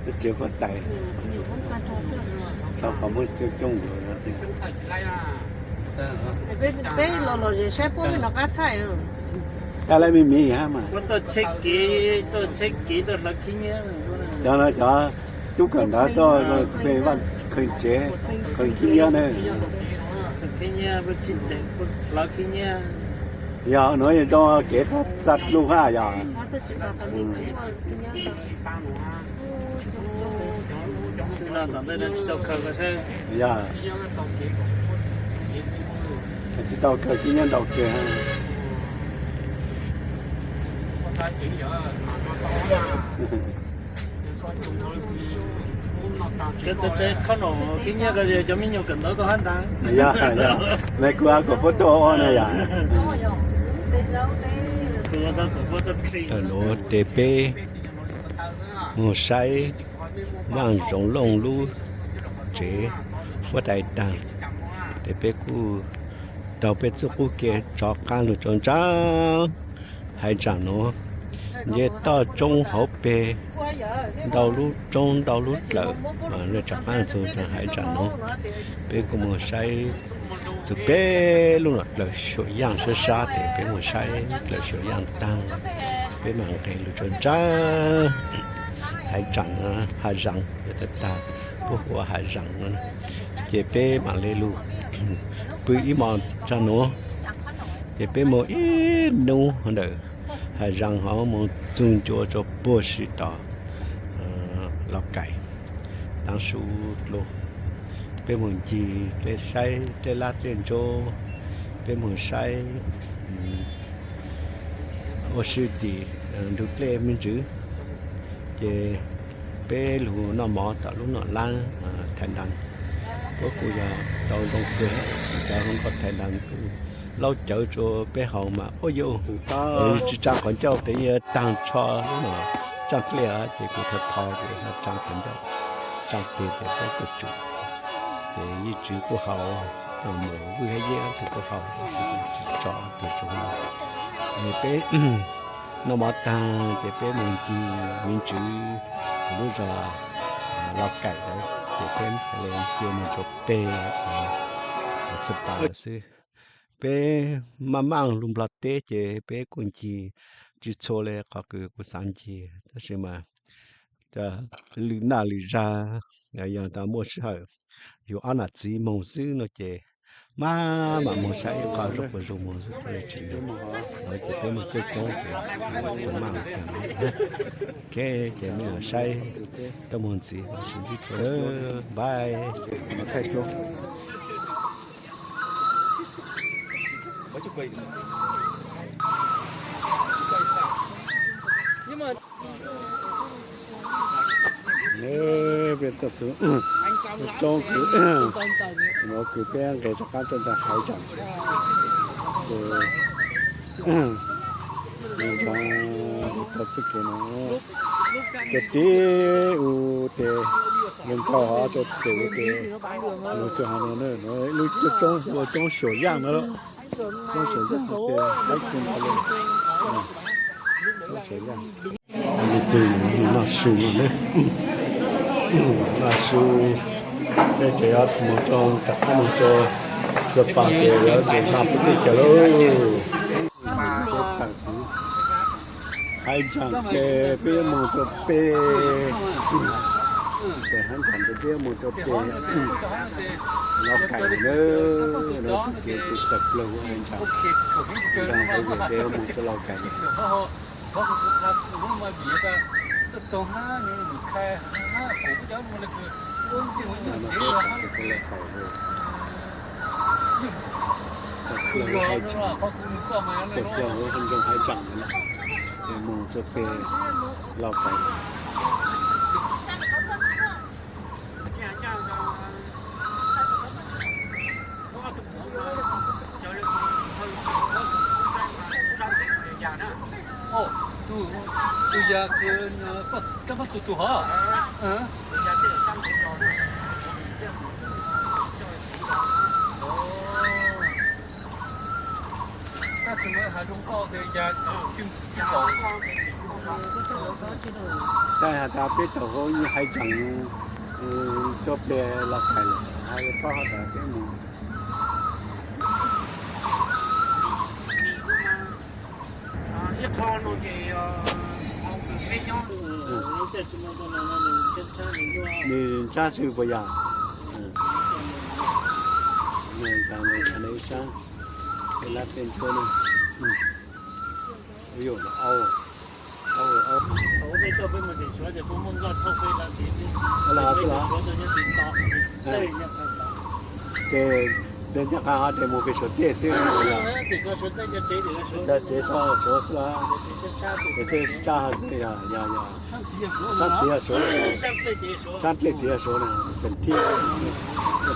Tsev huab tais, tau qhov muag coob coob ntawd. Peb los los zem saib puab peb nov qab thaij. Tag lawm me me hab mas. Puab tuaj tsheb kev, tuaj tsheb kev tuaj hlawv khib nyiab. Cov no cov tub kawm ntawv tuaj pe vaj kheej tsev, kheej khib nyiab ne. Khib nyiab, hlawv khib nyiab. Yog nuav yog zoo kev txaj lug hab yog. Yog, tsis tau kawg, khib nyiab ntau kawg. Qhov no khib nyiab ko cov me nyuam kawm ntawv ko hab ntag. Yog, yog, nais kuv kuas puab tuaj ua na yog. Thaum nuav ces peb moog saib Vaaj Zoov Looj lub tsev huab tais taag, ces peb kuj taug peb txuj qub kev rov qaab lug rua ntsaa haiv tsaam nuav. Nce toj roob hauv peg ntau lub roob ntau lub dlawm, rov qaab txug haiv tsaam nuav, peb kuj moog saib txug peb lub nom dlawg Xyuam Yaaj sab sab, ces peb moog saib dlawg Xyuam Yaaj taag, peb mam nqes lug rua ntsaa haiv tsaam, Hav Zaas, yog tag tag puab hu ua Hav Zaas no, ces peb mam le lug pw ib mos tsaag nuav, ces peb moog ib nub ntawm Hav Zaas ho moog txug ncua rua puag sim tom Lauj Kaim, taav su dlua. Peb moog ncig, peb saib dlej lab dlej ntsuab, peb moog saib ua si tim ntug dlej me ntsis, ces peb lug noj mov tom lub nom laab Thaiv Las. Puab kuj yog tau zoo kawg, cov hluas nkauj Thaiv Las kuj laub cawv rua peb haus mas ua yuav tsi tsaa qhov ncauj tes yeej taag nrho lub no tsaaj dlej, ces kuv thov thov kuv tsaa qhov ncauj, tsaa tes tes peb kuj tsum, ces yeej tsum kuj haus, mus vwj hab yeb tug kuj haus, tsis tso tug tsuas. Peb noj mov taag ces peb mus ncig me ntsis lub zog Lauj Kaim lawm, ces peb le cia mus rua peg Xab Pas lawm xwb. Peb maj maj lug Nplog teb ces peb kuj ncig tsi txhua le qhov kws kuv xaav ncig, tab sis mas lwm naj lwm zag, yog tas muaj sij hawm yug ob nam txiv moog xwb no ces maj mam moog saib ib qho zuj quas zug moog xwb, tsis le tsis le. Ces peb moog coob coob ces maj maj moog taag. Ok, ces mej mam saib rua moog ntxiv, sib ntsib dlua, bye. Peb tuaj txug roob kws, nuav kws peb nqes rov qaab tuaj ntsaa haiv tsaam, ces txuj kev nuav, ces tib u tes, nkaug hov rua tes u tes, lug rua hov no, lub roob hu ua roob Suam Yaaj no, roob Suam Yaaj tes qaib kub ntau le, roob Suam Yaaj. Lug txug lug noj su no ne, noj su, peb ces yuav moog rua, rov qaab moog rua Xab Pas ces yuav txug naj peb teb chaws lawm. Haiv tsaam ces peb yuav moog rua peg, peg haiv tsaam ces peb yuav moog rua peg Lauj Kaim lawm, lawv txuj kev tsis tawm plaws haiv tsaam, haiv tsaam peb yuav moog rua Lauj Kaim lawm. Tawm plaws haiv tsaam, tawm plaws haiv tsaam, moog rua peg Lauj Kaim. Tus yag kws koj muab txug tug hov. Koj tsis muaj hais rua nkauj tes yag cwj tsis tau. Tab has tas peb tau hauv hais tseem coj ple los kais lawm, hais pab has tas peb mus. Ib qho no ces peb nyob, nws ntsab xwb puas yog? Ib sab, lab tej ntsuab no. Ces tej nyob qab ces mus pem Suav tej xwb, cov tsev so Suav xwb los, cov tsev sab ho xwb, yog, yog, yog, sab tid yog Suav, sab dlej tid yog Suav na, pem thib,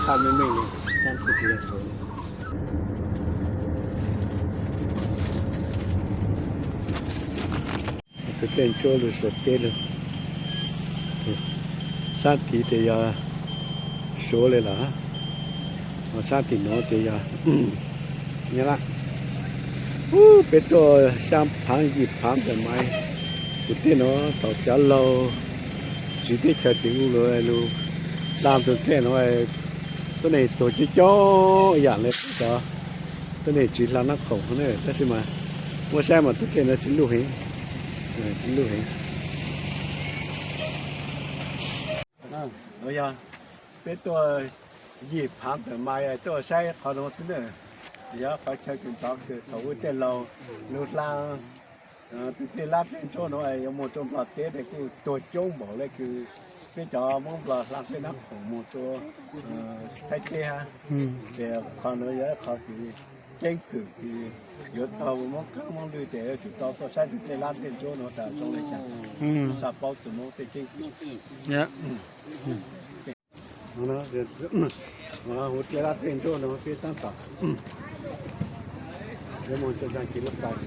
qhaj meej meej li, sab dlej tid yog Suav. Tus dlej ntsuab lug Suav teb lug, sab tid ces yog Suav li lawm, ho sab tim nuav ces yog Nyab Laj. Ub, peb tuaj xya phaav yim phaav ntawm mas, tus dlej nuav thaum cov laug txiv teb chaws tim u lug lug hla tus dlej nuav, tuab neeg tuag coob coob yam li cov tuab neeg tsis hla Nab Khoom ne, tab sis mas muab saib mas tus dlej nuav tsis luj heev, tsis luj heev. Yog peb tuaj yim phaav ntawm mas tuaj saib qhov nuav xwb na, yog qhov chaw kws ntov kws thaum ub tej laug lug hla tus dlej lab dlej ntsuab nuav yuav moog rua Nplog teb tes kuj tuag coob npaum le kws peb cov Moob Nplog hla dlej Nab Khoom moog rua Thaib teb hab. Ces qhov nuav yog ib qhov kws keeb kwm kws yuav taug Moob Qaab Moob Lwj tes yuav tsum tau tuaj saib tus dlej lab dlej ntsuab nuav tas zoo le caag, txhaj paub txug Moob tej keeb kwm. Hu dlej lab dlej ntsuab nuav peb taab tom yuav moog cov zaag kev lub fais.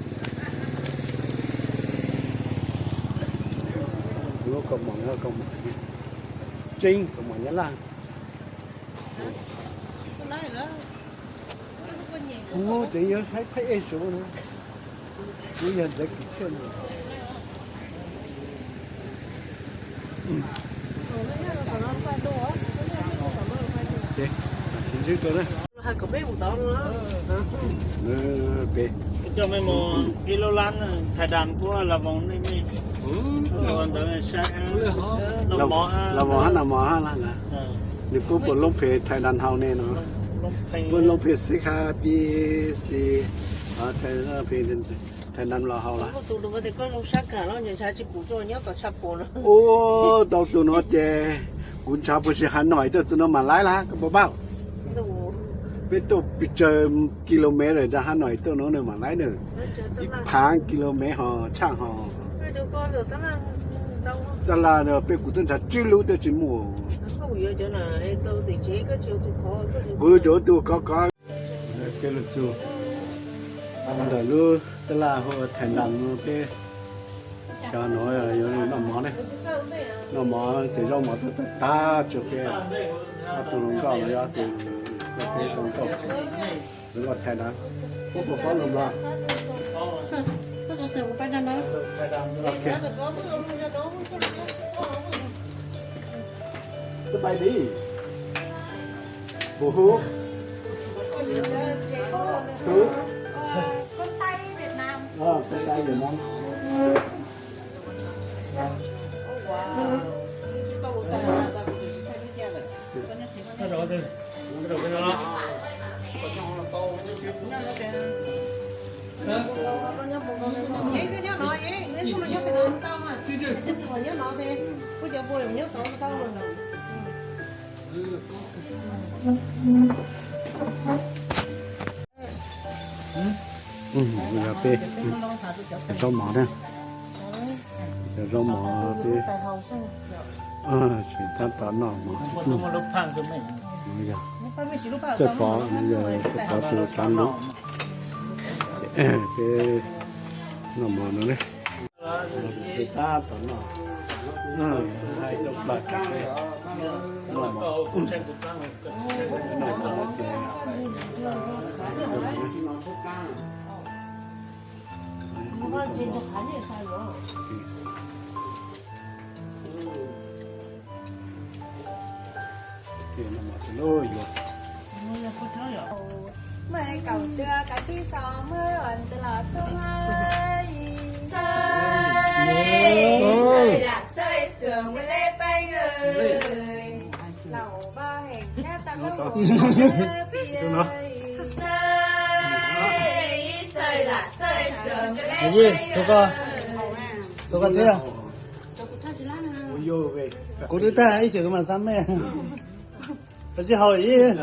Lub kaus mom, kaus mom tseeb, kaus mom Nyab Laj. Kuv tseem yog saib Thaib ej Suav na, kuv yog ntawd kws tshuaj na. Ces, ntsis ntsis rau na. Coj mej mus ib lub lab Thais Dam puab Las Voos nej mej ntawd saib. Las Voos hab Nas Mos hab na. Nws puab puas loob phem Thais Dam hau ne no. Puab loob phem xib hab pib xi Thais Dam los hau lawm. Ua tau tus nuav ces kuv ntshaw puas tsis Hà Nội tuaj txug nuav Malaysia lawm koj puas paub? Peb tuaj pes tsawg kilomev lawm ntawm Hà Nội tuaj nuav Malaysia na. Ib phav kilomev ho tshaj ho. Taj laj peb kuv twb nrhav tsib lub twb tsis muaj. Kuv yuav tus khov khov. Peb lug txug ntawm lub taj laj hu Thais Dam no peb cov nuav yuav noj mov ne. Noj mov ces zaub mov tag tag tsuas peb ob tug hluas nkauj no, ob tug peb hluas nkauj, hluas nkauj Thais Dam. Puab puas paub lus Nplog? สบายดี Who? Who? Who? Ơ, con Tây Việt Nam. Yog peb zaub mov na, cov zaub mov peb tseem tab tom noj mov. Txawj pov, txawj pov tus tsav lub, peb noj mov no ne. Peb tab tom noj, hais rau plag peb noj mov, noj mov ces Txog koj thiab. Kuv twb tag ib xyoos kuv mam xab mej. Koj tsis haus ib.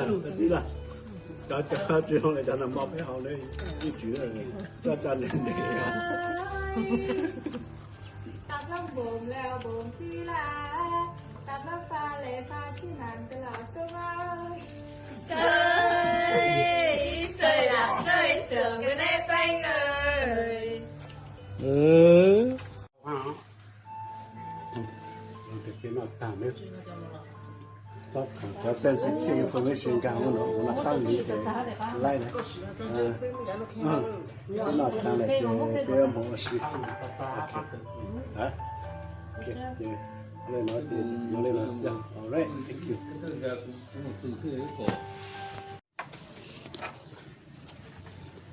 Cov sensitive information nkaag ua no, ua no qab li ces laij na. Peb noj tag lawm ces peb mus ua si.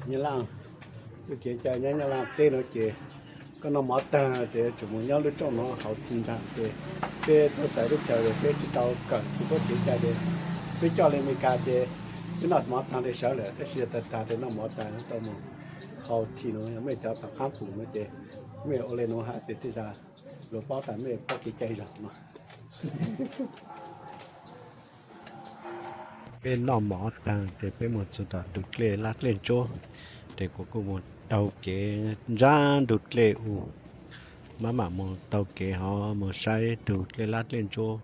Nyab Laj, txuj kev cai nyob Nyab Laj teb no ces koj noj mov tag ces tseem mus nyob lub rooj no haus thi nrag ces peb tuaj txawv teb chaws ces peb tsis tau kawm txuj kev cai ces peb coj li Amelikas ces peb noj mov tag li sawv lawm tab sis yog tag tag ces noj mov tag tau mus haus thi no yog mej cov tom qab pum no ces mej ua li no hab ces tej zag luag paub tas mej paub kev cai zog no. Peb noj mov tag ces peb mus txug tom tus dlej lab dlej ntsuab, ces kuv kuj mus taug kev ntsab ntug dlej u, maj mam mus taug kev hov mus saib tus dlej lab dlej ntsuab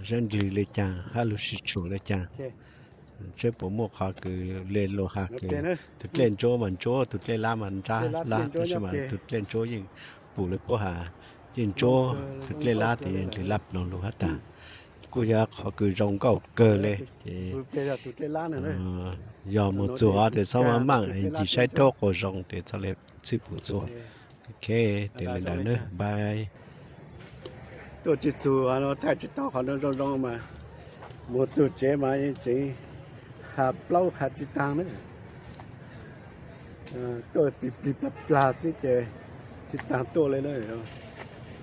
zeb ntsws le caag hab lug sib tshuam le caag, seb puas muaj qhov kws le luag has kws tus dlej ntsuab mas ntsuab, tus dlej lab mas ntsab lab, tab sis mas tus dlej ntsuab yeej pum le puab has yeej ntsuab, tus dlej lab tes yeej ntsws lab ploog lug hab tag. Kuj yog qhov kws zoo nkauj kawg le ces yog mus txug hov tes txhob maj maj, ncig saib dlaab quas zoo tes txhob le txhij pum txhua. Ok, tes le ntawd na, bye. Tuaj tsis txug, thaij tsis tau qhov zoo zoo mas mus txug tsev mas yeej tseem has plaub has tsis taag na. Tuaj plig plig plag plag xwb ces tsis taag tuaj li na.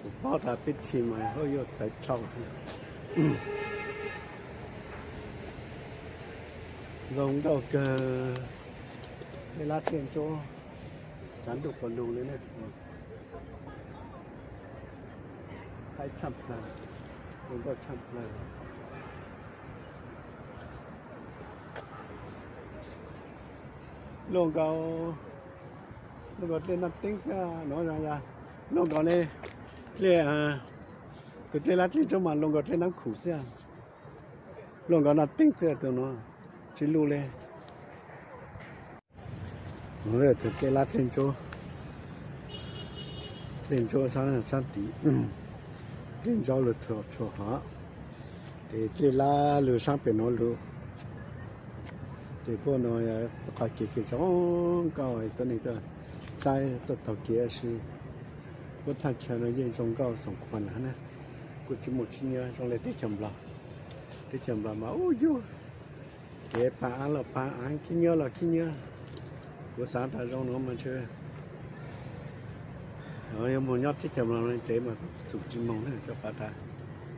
Kuv paub tas peb team mas yuav txawv dhau. Zoo nkauj kawg, dlej lab dlej ntsuab, tsav ntuj quas lug li na. Haib tshaj plawg, zoo nkauj tshaj plawg. Luaj nkaus, luaj nkaus dlej Naj Teeb xwb no, luaj nkaus ne, dlej, tus dlej lab dlej ntsuab mas luaj nkaus dlej Naj Khum xwb, luaj nkaus Naj Teeb xwb tus no, tsis luj li. Tus dlej lab dlej ntsuab, dlej ntsuab sab tid, dlej ntsuab lug txhua hov, tes dlej lab lug sab pem nuav lug. Tes puab nuav qhov kev kws zoo nkauj, tuab neeg tuaj saib tuaj taug kev si, puab thaaj chaw nuav yeej zoo nkauj xoom khuam na. Kuj tsis muaj khib nyiab zoo le teb chaws Nplog. Teb chaws Nplog mas ub yug kev paag aav los paag aav, khib nyiab los khib nyiab. Kuv xaav tas zoo nuav mas ntshe yuav moog nyob teb chaws Nplog tes mas xum tsis moog na, rua qhov tas